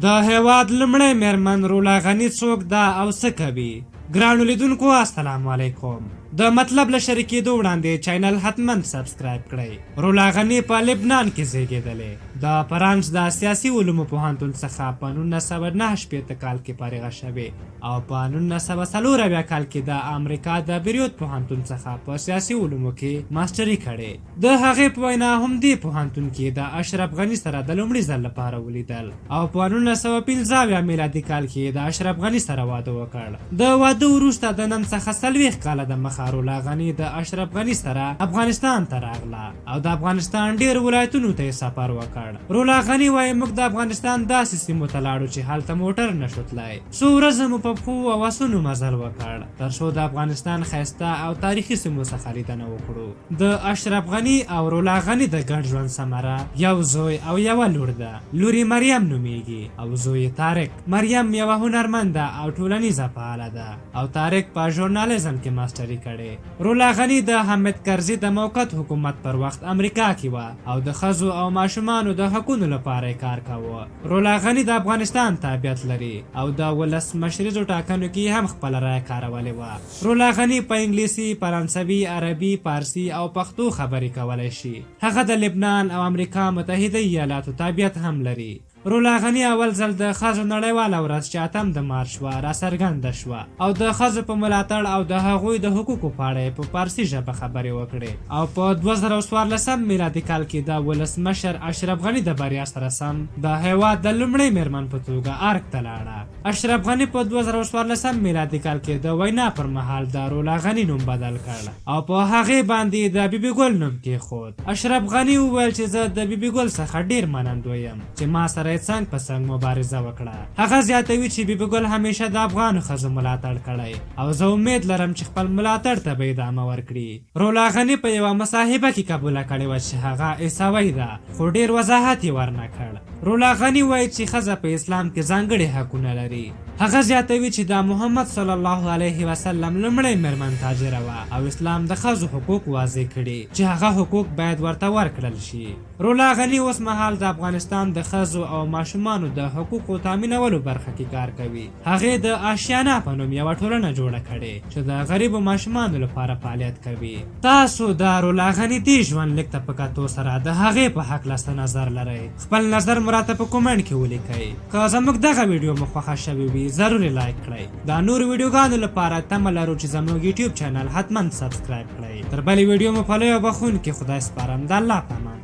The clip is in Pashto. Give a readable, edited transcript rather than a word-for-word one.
د هیواد لومړی میرمن رولا غني څوک ده او څه کوي؟ ګرانو لیدونکو السلام علیکم. د مطلب له شریکېدو وړاندې چینل حتما سبسکرایب کړئ. رولا غني په لبنان کې زیږېدلې. د فرانس د سیاسي علومو پوهنتون څخه په 1969 کال کې فارغه شوې او په 1974 کال کې د امریکا د بیروت پوهنتون څخه په سیاسي علومو کې ماسټري کړې. د هغې په وینا همدې پوهنتون کې د اشرف غني سره د لومړي ځل لپاره ولیدل او په 1975 میلادي کال کې د اشرف غني سره واده وکړ. د واده وروسته د نن څخه 40 کاله د مخه رولا غني د اشرف غني سره افغانستان ته راغله او د افغانستان ډېر ولایتونو ته یې سفر وکړ. رولا غني وایي موږ د افغانستان داسې سیمو ته لاړو چې هلته موټر نشو تلای. څو ورځې مو په پښو او اسونو مزل وکړ تر څو د افغانستان ښایسته او تاریخي سیمو څخه لیدنه وکړو. د اشرف غني او رولا غني د ګډ ژوند ثمره یو زوی او یوه لور ده. لور یې مریم نومېږي او زوی یې طارق. مریم یوه هنرمنده او ټولنیزه فعاله ده او طارق په ژورنالیزم کې ماسټري کړې. رولا غني د حامد کرزي د موقت حکومت پر وخت امریکا کې وه او د ښځو او ماشومانو د حقونو لپاره یې کار کاوه. رولا غني د افغانستان تابعیت لري او د ولسمشریزو ټاکنو کې یې هم خپله رایه کارولې وه. رولا غني په انګلیسي، فرانسوي، عربي، فارسي او پښتو خبرې کولی شي. هغه د لبنان او امریکا متحده ایالاتو تابعیت هم لري. رولا غني اول ځل د ښځو نړیواله ورځ چې 8 د مارچ وه راڅرګنده شوه او د ښځو په ملاتړ او د هغوی د حقوقو په اړه یې په فارسي ژبه خبرې وکړې او په 2014 میلادي کال کې د ولسمشر اشرف غني د بریا سره سم د هیواد د لومړۍ میرمن په توګه ارګ ته لاړه. اشرف غني په 2014 میلادي کال کې د وینا پر مهال د رولا غني نوم بدل کړ او په هغې باندې د بي بي ګل نوم کېښود. اشرف غني وویل چې زه د بي بي ګل څخه ډیر منندوی یم چې ما سره یې څنګ په څنګ مبارزه وکړه. هغه زیاتوي چې بي بي ګل همیشه د افغان ښځو ملاتړ کړی او زه امید لرم چې خپل ملاتړ ته به ادامه ورکړي. رولا غني په یوه مصاحبه کې قبوله کړې وه چې هغه عیسوی ده، خو ډیر وضاحت یې ورنه کړ. رولا غني وایي چې ښځه په اسلام کې ځانګړي حقونه لري. هغه زیاتوي چې د محمد صلی الله علیه وسلم لومړۍ میرمن تاجره وه او اسلام د ښځو حقوق واضح کړي چې هغه حقوق باید ورته ورکړل شي. رولا غني اوس مهال د افغانستان د ښځو او ماشومانو د حقوقو تامینولو برخه کې کار کوي. هغې د آشیانا په نوم یوه ټولنه جوړه کړې چې د غریبو ماشومانو لپاره فعالیت کوي. تاسو د رولا غني دې ژوند لیک ته په کتو سره د هغې په هکله څه نظر لرئ؟ خپل نظر مو راته په کومنټ کې ولیکئ. که زموږ دغه ویډیو مو خوښه شوې وي ضرور یې لایک کړئ. د نورو ویډیوګانو لپاره تمه لرو چې زموږ یوټیوب چینل حتما سبسکرایب کړئ. تر بلې ویډیو مو په لوی او بخښونکي خدای سپارم. د الله په امان.